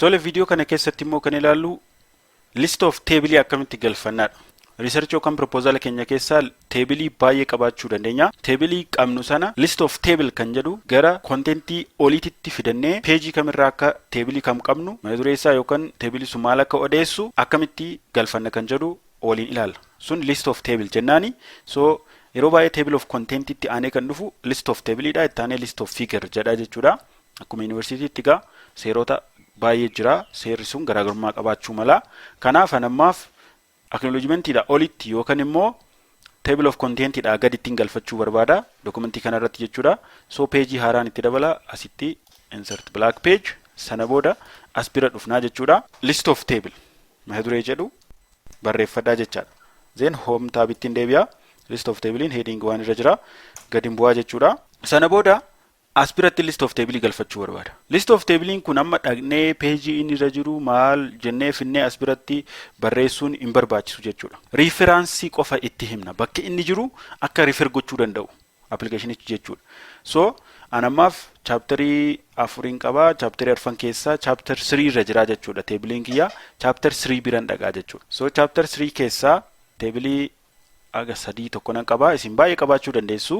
Tole, viidiyoo kana keessatti immoo kan ilaallu list of table akkamitti galfannaadha. Research yookaan proposal keenya keessaa teebilii baay'ee qabaachuu dandeenya. Teebilii qabnu sana list of table kan jedhu gara contentii oliititti fidannee, peejii kamirraa akka teebilii kam qabnu, mata duree isaa yookaan teebilii sun maal akka odeessu akkamitti galfanna kan jedhu waliin ilaalla. Sun list of table jennaani. So yeroo baay'ee table of contentitti aanee kan dhufu list of tableidha. Itti aanee list of figure jedha jechuudha. Akkuma yuunivarsiitiitti egaa seerota baay'ee jira. Seerri sun garaagarummaa qabaachuu mala. Kanaaf anammaaf acknowledgementiidha olitti yookaan immoo table of contentidha gadi ittiin galfachuu barbaada dokumentii kana irratti jechuudha. So peejii haaraan itti dabala, asitti insert blank page, sana booda as bira dhufnaa jechuudha. List of table mata duree jedhu barreeffadhaa jechaadha. Then home tab ittiin deebi'a. List of tablein heading waan irra jira. Gadi bu'aa jechuudha. Sana booda as biratti list of table galfachuu barbaada. List of tablein kun amma dhaqnee peejii inni irra jiru maal jennee finnee as biratti barreessuun hin barbaachisu jechuudha. Reference qofa itti himna. Bakki inni jiru akka refer gochuu danda'u appilikeeshinichi jechuudha. So anammaaf chapterii afuriin qabaa, chapterii arfan keessaa chapter 3 irra jira jechuudha. Teebiliin kiyya chapter 3 biran dhaqaa jechuudha. So chapter 3 keessaa teebilii aga sadii tokko nan qabaa, isin baay'ee qabaachuu dandeessu.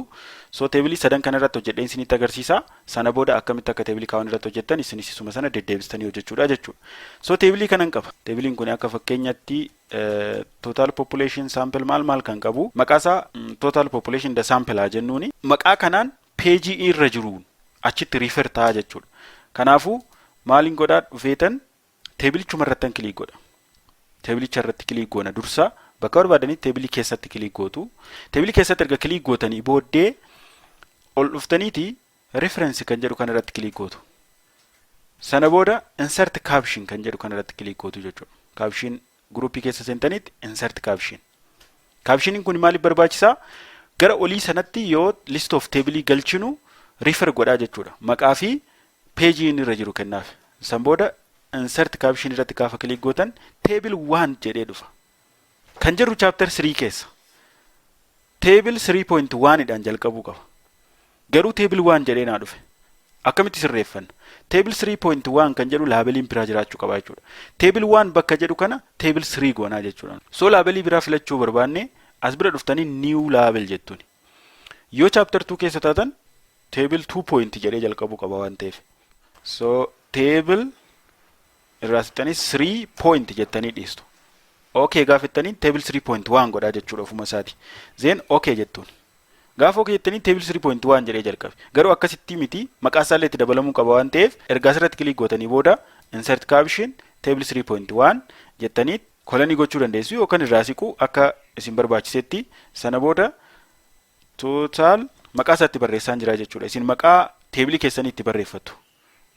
So teebilii sadan kana irratti hojjedheen isinitti agarsiisa. Sana booda akkamitti akka teebilii kaawwan irratti hojjettan isinis isuma sana deddeebistanii hojjechuudha jechuudha. So teebilii kanan qaba. Teebiliin kun akka fakkeenyatti total population sample maal maal kan qabu, maqaa isaa total population the sample haa jennuuni. Maqaa kanaan peejii irra jiruun achitti refer ta'a jechuudha. Kanaafuu maaliin godhaa? Dhufeetan teebilichuma irratti click godha. Teebilicha irratti click goona. Dursa bakka barbaadanitti teebilii keessatti click gootu. Teebilii keessatti erga click gootanii booddee ol dhuftaniiti reference kan jedhu kana irratti click gootu. Sana booda insert caption kan jedhu kana irratti click gootu jechuudha. Caption groupii keessa seentanitti insert caption. Captioniin kun maaliif barbaachisaa? Gara olii sanatti yoo list of table galchinu refer godhaa jechuudha. Maqaa fi peejii inni irra jiru kennaaf. San booda insert caption irratti gaafa click gootan table 1 jedhee dhufa. Kan jedhu chapter 3 keessa. Table 3.1 dhaan jalqabuu qaba. Garuu table 1 jedhee naa dhufe. Akkamitti sirreeffanna? Table 3.1 kan jedhu labeliin biraa jiraachuu qaba jechuudha. Table 1 bakka jedhu kana table 3 goonaa jechuudha. So labelii biraa filachuu barbaanne, as bira dhuftanii new label jettuuni. Yoo chapter 2 keessa taatan table 2 point jedhee jalqabuu qaba waan ta'eef. So table irraa sittanii 3 point jettanii dhiistu. Okay gaafattanii table 3.1 godhaa jechuudha ofuma isaati. Then okay jettuun. Gaafa okay jettanii table 3.1 jedhee jalqabe. Garuu akkasitti miti, maqaa isaallee itti dabalamuu qaba waan ta'eef, ergaa asirratti click gootanii booda insert caption table 3.1 jettanii colonii gochuu dandeessu yookaan irraa siquu akka isin barbaachisetti. Sana booda total maqaa isaatti barreessaan jira jechuudha. Isin maqaa teebilii keessanii itti barreeffattu.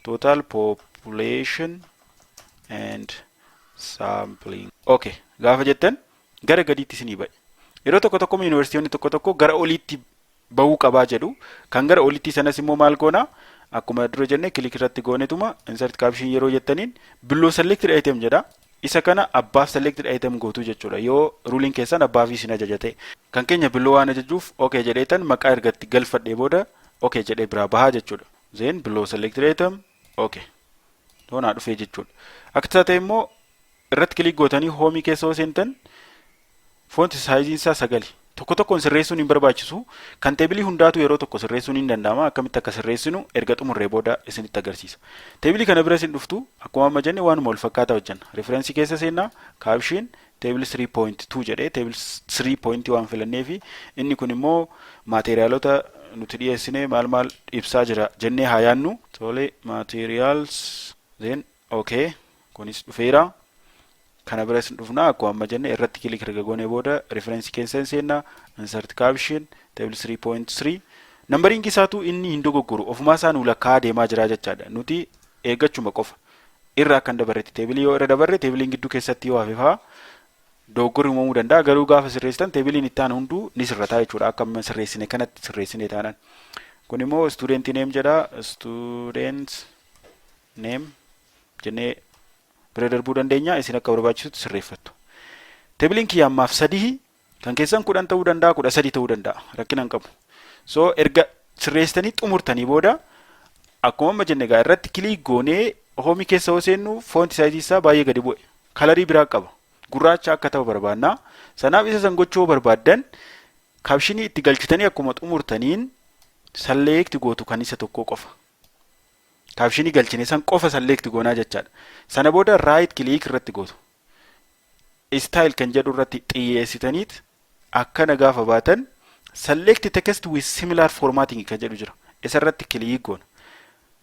Total population and sampling. Okay, gaafa jettan gara gadiitti isinii ba'e. Yeroo tokko tokko yuunivarsiitonni tokko tokko gara oliitti bahuu qabaa jedhu. Kan gara oliitti sanas immoo maal goona? Akkuma dura jenne click irratti goonetuma insert caption yeroo jettaniin below selected item jedha. Isa kana above selected item gootu jechuudha. Yoo ruliin keessan above isin ajaja ta'e. Kan keenya below waan ajajuuf okay jedheetan maqaa ergatti galfadhee booda okay jedhee biraa bahaa jechuudha. Then below selected item, okay. Toonaa dhufee jechuudha. Akka ta'e immoo irratti click gootanii homeii keessa yoo seentan font sizeiin isaa 9. Tokko tokkoon sirreessuun hin barbaachisu. Kan teebilii hundaatu yeroo tokko sirreessuun hin danda'ama. Akkamitti akka sirreessinu erga xumurree booda isinitti agarsiisa. Teebilii kana bira isin dhuftu, akkuma amma jenne waanuma wal fakkaataa hojjenna. Referenceii keessa seennaa, caption table 3.2 jedhee table 3.1 filannee fi inni kun immoo maateeriyaalota nuti dhiyeessine maal maal ibsaa jira jennee haa yaannu. Tole, materials, then okay, kunis dhufeera. Kana bira isin dhufna, akkuma amma jenne irratti click erga goonee booda referenceii keessa hin seennaa, insert caption table 3.3. Numbering isaatu inni hin dogoggoru, ofumaa isaa nuu lakkaa'aa deemaa jira jechaadha. Nuti eeggachuma qofa irra akka hin dabarretti. Teebilii yoo irra dabarre, teebiliin gidduu keessatti yoo hafe fa'aa dogoggorri uumamuu danda'a. Garuu gaafa sirreessitan teebiliin itti aanu hunduu ni sirrataa jechuudha, akka amma sirreessine kanatti sirreessine taanaan. Kun immoo student name jedha. Student name jennee bira darbuu dandeenya, isin akka barbaachisutti sirreeffattu. Teebiliin kiyya ammaaf sadii, kan keessan 10 ta'uu danda'a, 13 ta'uu danda'a, rakkina hin qabu. So erga sirreessitanii xumurtanii booda akkuma amma jenne egaa irratti click goonee Homeii keessa yoo seennu font sizeii isaa baay'ee gadi bu'e. Colorii biraa qaba. Gurraacha akka ta'u barbaanna. Sanaaf isa san gochuu barbaaddan, captionii itti galchitanii akkuma xumurtaniin select gootu kan isa tokko qofa. Captionii galchine san qofa select goonaa jechaadha. Sana booda right click irratti gootu. Style kan jedhu irratti xiyyeessitaniit akkana gaafa baatan, select text with similar formatting kan jedhu jira. Isa irratti click goona.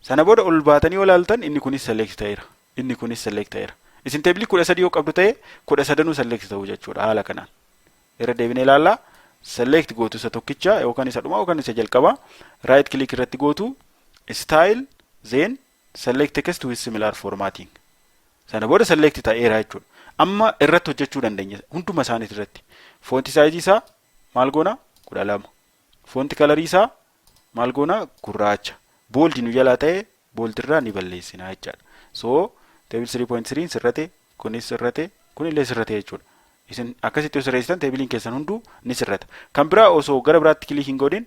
Sana booda ol baatanii ol ilaaltan, inni kunis select ta'eera. Inni kunis select ta'eera. Isin tableii 13 yoo qabdu ta'e, 13nuu select ta'uu jechuudha haala kanaan. Irra deebinee ilaallaa. Select gootu isa tokkicha yookaan isa dhumaa yookaan isa jalqabaa. Right click irratti gootu, style, then select text with similar formatting. Sana booda select ta'eera jechuudha. Amma irratti hojjechuu dandeenya hunduma isaaniit irratti. Font sizeii isaa maal goona? 12. Font colorii isaa maal goona? Gurraacha. Bold nu jalaa ta'e, boldirraa ni balleessina jechaadha. So table 3.3 sirrate, kunis sirrate, kunillee sirrate jechuudha. Isin akkasitti yoo sirreessitan, tableiin keessan hunduu ni sirrata. Kan biraa, osoo gara biraatti click hin godhin,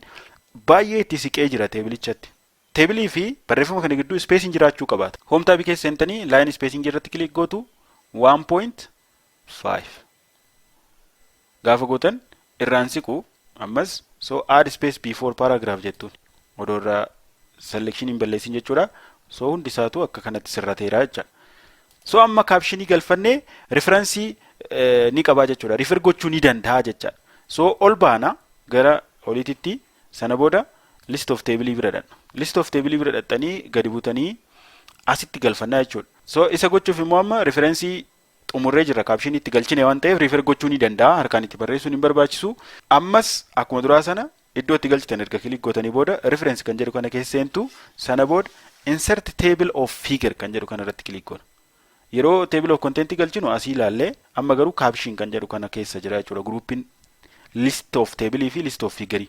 baay'ee itti siqee jira tableichatti. Tableii fi barreeffama kana gidduu spaceiin jiraachuu qabaata. Home tabii keessa seentanii line spacing irratti click gootu. 1.5 gaafa gootan irraan siqu ammas. So add space before paragraph jettuun odoo irraa selection hin balleessin jechuudha. So hundi isaatu akka kanatti sirrateera jechaadha. So amma captionii galfannee referenceii ni qabaa jechuudha. Refer gochuu ni danda'a jechaadha. So ol baana gara oliititti. Sana booda list of table bira dhaqna. List of table bira dhaqxanii gadi butanii asitti galfannaa jechuudha. So isa gochuuf immoo amma referenceii xumurree jirra. Captionii itti galchine waan ta'eef refer gochuu ni danda'a. Harkaan itti barreessuun hin barbaachisu. Ammas akkuma duraa sana iddoo itti galchitan erga click gootanii booda, reference kan jedhu kana keessa seentu. Sana booda insert table of figure kan jedhu kana irratti click goona. Yeroo table of content galchinu asii ilaallee, amma garuu caption kan jedhu kana keessa jira jechuudha. Groupiin list of table fi list of figure.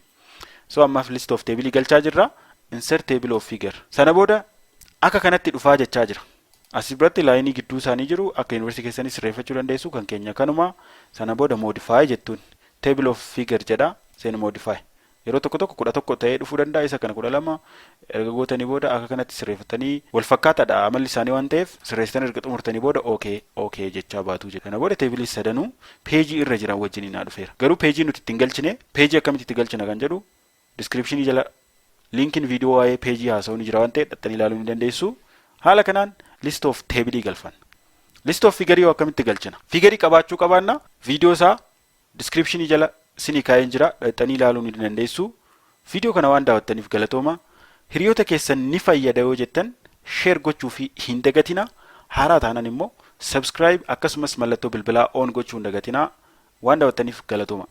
So ammaaf list of table galchaa jirra. Insert table of figure. Sana booda akka kanatti dhufaa jechaa jira. Asii biratti lineii gidduu isaanii jiru akka yuunivarsiitii keessanii sirreeffachuu dandeessu. Kan keenya kanuma. Sana booda modify jettuun, table of figure jedha seen modify. Yeroo tokko tokko 11 ta'ee dhufuu danda'a. Isa kana 12 erga gootanii booda, akka kanatti sirreeffatanii, wal fakkaataadha amalli isaanii waan ta'eef, sirreessitanii erga xumurtanii booda okay jechaa baatu jedha. Kana booda tableii sadanuu pageii irra jiran wajjin naa dhufeera. Garuu pageii nuti ittiin galchine, pageii akkamitti itti galchina kan jedhu, descriptionii jala linkiin viidiyoo waa'ee pageii haasa'uu ni jira waan ta'eef, dhaxxanii ilaaluu ni dandeessu. Haala kanaan list of tableii galfanna. List of figureii akkamitti galchina? Figureii qabaachuu qabaanna. Viidiyoo isaa descriptionii jala sinii kaa'een jira, dhaxxanii ilaaluu ni dandeessu. Viidiyoo kana waan daawwattaniif galatooma. Hiriyoota keessan ni fayyada yoo jettan share gochuu fi hin dagatina. Haaraa taanaan immoo subscribe akkasumas mallattoo bilbilaa on gochuu hin dagatina. Waan daawwattaniif galatooma.